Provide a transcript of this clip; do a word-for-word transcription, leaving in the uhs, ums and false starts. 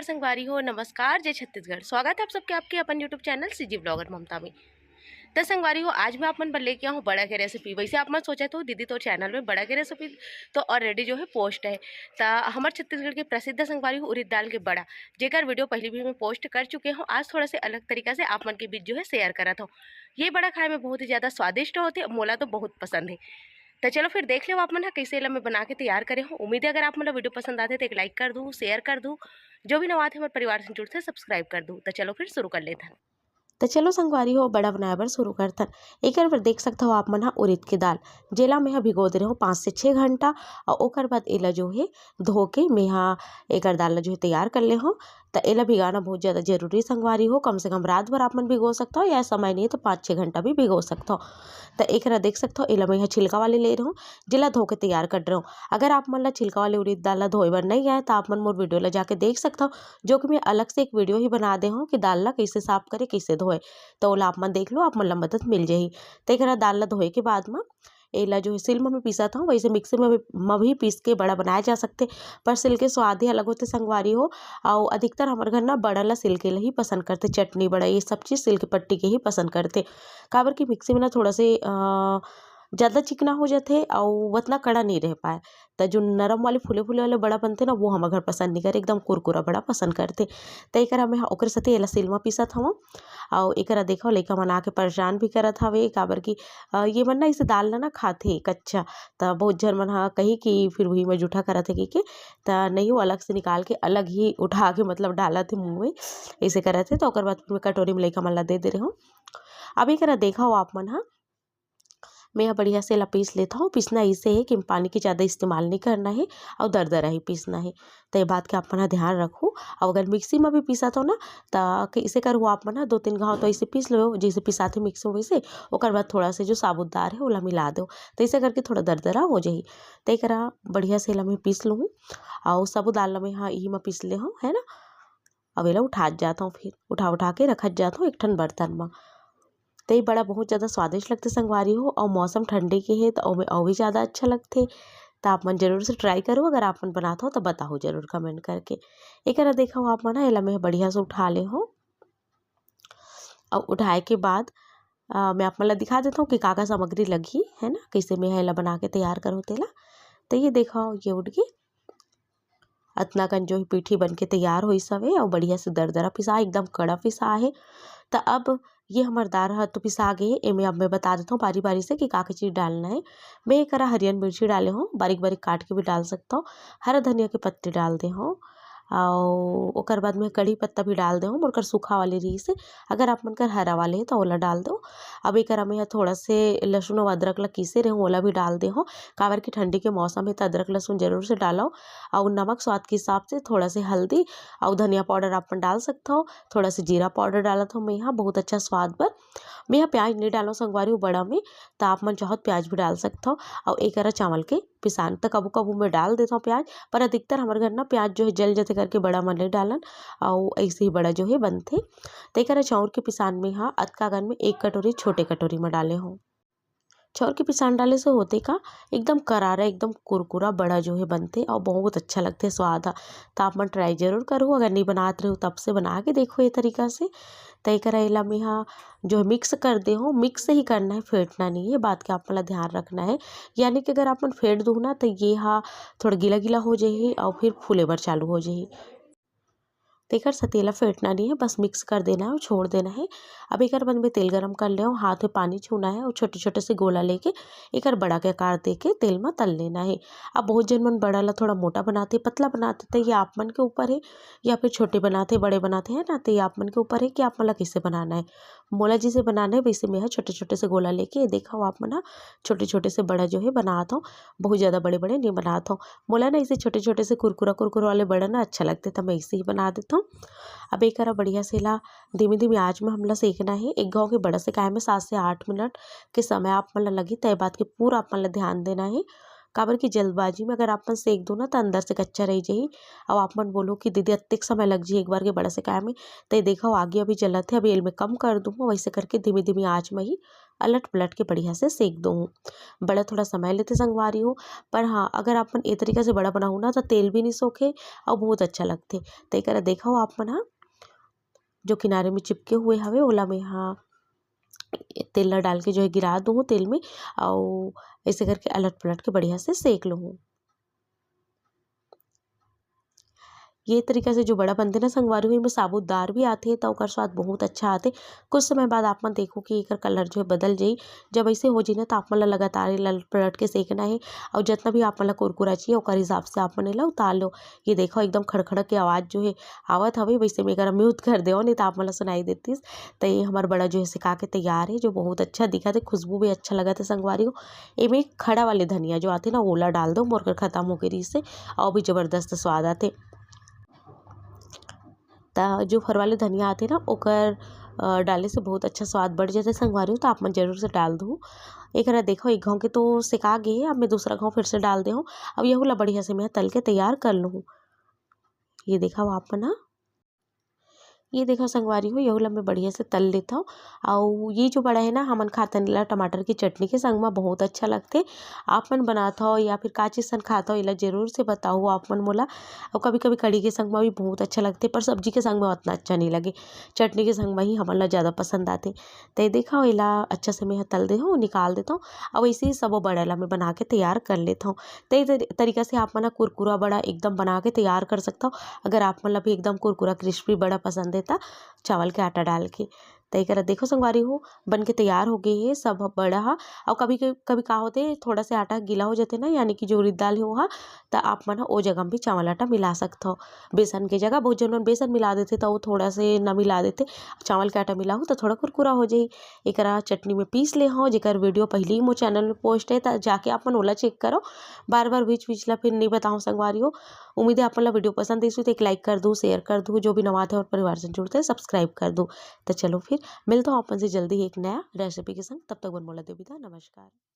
संगवारी हो, नमस्कार, जय छत्तीसगढ़। स्वागत है आप सबके आपके अपन YouTube चैनल सीजी ब्लॉगर ममता में। त संगवारी हो, आज मैं आप मन बर लेके आहूँ बड़ा के रेसिपी। वैसे आप मन सोचत हो, "दीदी, तोर चैनल में बड़ा के रेसिपी तो ऑलरेडी जो है पोस्ट है।" त हमर छत्तीसगढ़ के प्रसिद्ध संगवारी हो उड़द दाल के बड़ा, जेकर वीडियो पहले भी मैं पोस्ट कर चुके हूँ। आज थोड़ा से अलग तरीका से आप मन के बीच जो है शेयर करत हूँ। ये बड़ा खाए में बहुत ही ज़्यादा स्वादिष्ट होथे, मोला तो बहुत पसंद है। त चलो फिर देख लेव आप मन ह कैसे एला मैं बना के तैयार करे हूँ। उम्मीद है अगर आप मन ला वीडियो पसंद आथे तो एक लाइक कर दू, शेयर कर दू, जो भी नवा आथे हमर परिवार से जुड़थे सब्सक्राइब कर दू। त चलो फिर शुरू कर लेथन। त चलो संगवारी हो, बड़ा बनाए बर शुरू करथन। एकर बर देख सकत हो आप मन ह उड़द के दाल, जेला मैं ह भिगो दे रहे हूँ पाँच से छः घंटा, और ओकर बाद एला जो है धो के मैं ह एकर दाल ला जो है तैयार कर ले हूँ। त एला भिगाना बहुत ज़्यादा जरूरी संगवारी हो, कम से कम रात भर आप मन भिगो सकत हो, या समय नहीं है तो पाँच छः घंटा भी भिगो सकत हो। त एकरा देख सकत हो, एला मैं ह छिलका वाले ले रहे हूँ, जेला धो के तैयार कर रहे हूँ। अगर आप मन ला छिलका वाले उड़द दाल ला धोए बर नहीं आए, त आप मन मोर वीडियो ला जाके देख सकत हो, जो कि मैं अलग से एक वीडियो ही बना दे हूँ कि दाल ला कैसे साफ करे, कैसे धोए। त ओला आप मन देख लो, आप मन ला मदद मिल जाही। त एकरा दाल ला धोए के बाद म एला जो है सिल म मैं पीसत हूँ, वैसे मिक्सी म भी, म भी पीस के बड़ा बनाया जा सकथे, पर सिल के स्वाद ही अलग होथे संगवारी हो। अउ अधिकतर हमर घर ना बड़ा ला सिल के ही पसंद करथे, चटनी बड़ा ये सब चीज़ सिल के पट्टी के ही पसंद करथे, काबर कि मिक्सी में ना थोड़ा से अ, ज़्यादा चिकना हो जाथे अउ उतना कड़ा नहीं रह पाए। त जो नरम वाले फूले फूले वाले बड़ा बनथे ना, वो हमर घर पसंद नहीं करे, एकदम कुरकुरा बड़ा पसंद करथे। त एकरा मैं ओकर सेती एला सिल म पीसत हवं। अउ एकरा देखो, लइका मन आके परेशान भी करत हवे, काबर कि अ, ये मन ना इसे दाल ला ना खाथे कच्चा, त बहुत झन मन ह कही कि फिर वही में जूठा करत हे कहिके, त नहीं, वो अलग से निकाल के अलग ही उठा के मतलब डालत हे मुँह में, ऐसे करत हे। त ओकर बाद फिर मैं कटोरी में लइका मन ला दे दे रहे हूँ। अब एकरा देखो आप मन ह, मैं ह बढ़िया से एला पीस लेत हूँ। पीसना इसे है कि पानी के ज़्यादा इस्तेमाल नहीं करना है और दरदरा ही पीसना है। त ये बात के आप मन ह ध्यान रखू। और अगर मिक्सी में भी पीसत हो ना, त इसे करू आप मन ह दो तीन घाव तो इसे पीस लो, जैसे पिसाथे मिक्सी में वैसे। ओकर बाद थोड़ा से जो साबुत दार है ओला मिला दो, त इसे करके थोड़ा दरदरा हो जाही। त एकरा बढ़िया से एला मैं पीस लूँ। और साबुत दाल ला मैं ह इही में पीस ले हूँ, है ना। अब एला उठात जात हूँ, फिर उठा उठा के रखत जात हूँ एक ठन बर्तन में। त ये बड़ा बहुत ज़्यादा स्वादिष्ट लगथे संगवारी हो, और मौसम ठंडी के हे त ओमे और भी ज़्यादा अच्छा लगथे। त आप मन जरूर से ट्राई करो, अगर आप मन बनात हो त बताओ जरूर कमेंट करके। एकरा देखो आप मन ह, एला मैं बढ़िया से उठा ले हूँ। और उठाए के बाद अ, मैं आप मन ला दिखा देता हूँ कि का का सामग्री लगही, है ना, कैसे मैं ह एला बना के तैयार करूँ तेला। त ये देखो, ये उठ गे। अतना कन जो है पीठी बन के तैयार होइस हवे और बढ़िया से दरदरा पिसा, एकदम कड़ा पिसा है। त अब ये हमर दार ह तो पिसा गे हे, एमे अब मैं बता देता हूँ बारी बारी से कि का का चीज़ डालना है। मैं एकरा हरियर मिर्ची डाले हूँ, बारीक बारीक काट के भी डाल सकता हूँ, हरा धनिया के पत्ती डाल दे हूँ, और ओकर बाद में कढ़ी पत्ता भी डाल दे हूँ, मोर कर सूखा वाले रहिस हे। अगर आप मन कर हरा वाले हे तो ओला डाल दो। अब एकरा में ह थोड़ा से लहसुन और अदरक ला कीसे रहे हूँ, ओला भी डाल दे हूँ, काबर कि ठंडी के मौसम है तो अदरक लहसुन जरूर से डालो। और नमक स्वाद के हिसाब से, थोड़ा से हल्दी और धनिया पाउडर आप मन डाल सकते हो, थोड़ा से जीरा पाउडर डालत हूँ मैं यहाँ बहुत अच्छा स्वाद बर। मैं यहाँ प्याज नहीं डालो संगवारी हूँ बड़ा में, तो आप मन चाहो तो प्याज भी डाल सकते हो। और एकरा चावल के पिसान त कभू कभू मैं डाल देथव प्याज, पर अधिकतर हमर घर ना प्याज जो है जल जथे करके बड़ा मन नहीं डालन, अउ ऐसे ही बड़ा जो है बनथे। तेकर चाउर के पिसान में हा अतका कन में एक कटोरी छोटे कटोरी में डाले हूँ। चाउर के पिसान डाले से होथे का, एकदम करारा, एकदम कुरकुरा बड़ा जो है बनथे और बहुत अच्छा लगथे स्वाद हा। त आप मन ट्राई जरूर करो, अगर नहीं बनात रहो तब से बना के देखो ये तरीका से। त एकरा एला में हा जो है मिक्स कर दे हो, मिक्स ही करना है, फेंटना नहीं है, बात के आप मन ला ध्यान रखना है। यानी कि अगर आप मन फेंट दो ना तो ये हा थोड़ा गीला गीला हो जाही और फिर फूले बर चालू हो जाही। तेकर सेती एला फेंटना नहीं है, बस मिक्स कर देना है और छोड़ देना है। अब एकर बर में तेल गरम कर ले, हाथ में पानी छूना है और छोटे छोटे से गोला लेके एकर बड़ा के आकार दे के तेल में तल लेना है। अब बहुत जन मन बड़ा ला थोड़ा मोटा बनाथे, पतला बनाथे, तो ये आप मन के ऊपर है, या फिर छोटे बनाथे, बड़े बनाथे, है ना, तो ये आप मन के ऊपर है कि आप मन ला कैसे बनाना है। मोला जैसे बनाना है वैसे मैं ह छोटे छोटे से गोला लेके, ये देखो आप मन ह, छोटे छोटे से बड़ा जो है बनात हूँ। बहुत ज़्यादा बड़े बड़े नहीं बनात हूँ। मोला ना इसे छोटे छोटे से कुरकुरा कुरकुरा वाले बड़ा ना अच्छा लगथे, तो मैं इसे ही बना देता हूँ। अब एक बढ़िया से ला धीमी धीमी आँच में हमला सेकना है। एक घाव के बड़ा सेकाए में सात से आठ मिनट के समय आप मन ला लगही, तय बात के पूरा आप मन ला ध्यान देना है। काबर कि जल्दबाजी में अगर आप मन सेक दो ना, त अंदर से कच्चा रह जाही। अउ आप मन बोलो कि दीदी, अतेक समय लग जाही एक बार के बड़ा सेकाय में। त ये देखो, आगी अभी जलत हे, अभी एल में कम कर दूँ, वैसे करके धीमे-धीमे आँच में ही अलट-पलट के बढ़िया से सेक दूँ। बड़ा थोड़ा समय लेथे संगवारी हो, पर हाँ, अगर आप मन ए तरीका से बड़ा बनाहू ना, त तेल भी नहीं सोखे अउ बहुत अच्छा लगथे। त एकरा देखो आप मन हा, जो किनारे में चिपके हुए हवे, ओला मैं हा तेल ला डाल के जो है गिरा दूँ तेल में, अउ ऐसे करके अलट-पलट के बढ़िया से सेक लूँ। ये तरीका से जो बड़ा बनथे ना संगवारी हो, एमे साबूत दार भी आथे, त ओकर स्वाद बहुत अच्छा आथे। कुछ समय बाद आप मन देखो कि एकर colour जो है बदल जाही। जब ऐसे हो जाही ना, त आप मन ला लगातार ये ला पलट के सेकना हे, अउ जितना भी आप मन ला कुरकुरा चाहिए, ओकर हिसाब से आप मन एला उतार लो। ये देखो, एकदम खड़खड़ के आवाज़ जो है आवत हवे, वैसे में एकर mute कर देव, नहीं त आप मन ला सुनाई देतिस। त ये हमर बड़ा जो है सेका के तैयार हे, जो बहुत अच्छा दिखत हे, खुशबू भी अच्छा लगत हे संगवारी हो। एमे खड़ा वाले धनिया जो आथे ना, ओला डाल दो, मोर कर खत्म हो गे रहिस हे, अउ भी जबरदस्त स्वाद आथे। त जो फर वाले धनिया आथे ना, ओकर, अ, डाले से बहुत अच्छा स्वाद बढ़ जाथे संगवारी हो, त आप मन जरूर से डाल दो। एकरा देखो, एक घाव के तो सेका गे हे, अब मैं दूसरा घाव फिर से डाल दे हूँ। अब यहू ला बढ़िया से मैं तल के तैयार कर लूँ। ये देखो आप मन ह, ये देखो संगवारी हो, यहू ला मैं बढ़िया से तल लेथव। अउ ये जो बड़ा हे ना, हमन खाथन ला टमाटर की चटनी के संग म, बहुत अच्छा लगथे। आप मन बनात हव या फिर का चीज सन खात हव, एला जरूर से बताओ आप मन मोला। अउ कभी-कभी कढ़ी के संग म भी बहुत अच्छा लगथे, पर सब्जी के संग म उतना अच्छा नहीं लगे, चटनी के संग म ही हमन ला ज्यादा पसंद आथे। त ये देखो, एला अच्छा से मैं ह तल दे हूँ, निकाल देथव। अउ ऐसे ही सबो बड़ा ला मैं बना के तैयार कर लेथव। त ये तरी-, तरीका से आप मन ह कुरकुरा बड़ा एकदम बना के तैयार कर सकथव। अगर आप मन ला भी एकदम कुरकुरा crispy बड़ा पसंद हे, त चावल के आटा डाल के, त एकरा देखो संगवारी हो, बन के तैयार हो गे हे सब बड़ा ह। अउ कभी, कभी का होथे, थोड़ा से आटा गीला हो जाथे ना, यानी कि जो उड़ीद दाल हे ओहा, त आप मन ह ओ जगह म भी चावल आटा मिला सकथव। बेसन के जगह बहुत झन मन बेसन मिला देथे, त वो थोड़ा से न मिला देथे। चावल के आटा मिलाहू, त थोड़ा कुरकुरा हो जाही। एकरा चटनी में पीस ले हव, जेकर video पहिली ही मोर channel में post हे, त जाके आप मन ओला check करो। बार-बार बीच-बीच ला फिर नहीं बताओ संगवारी हो। उम्मीद है आप मन ला video पसंद आइस होही, त एक like कर दो, share कर दो, जो भी नवा आथे और परिवार से जुड़थे, subscribe कर दो। त चलो फिर मिलथव आप मन से जल्दी ही एक नया recipe के संग। तब तक बर मोला दे बिदा, नमस्कार।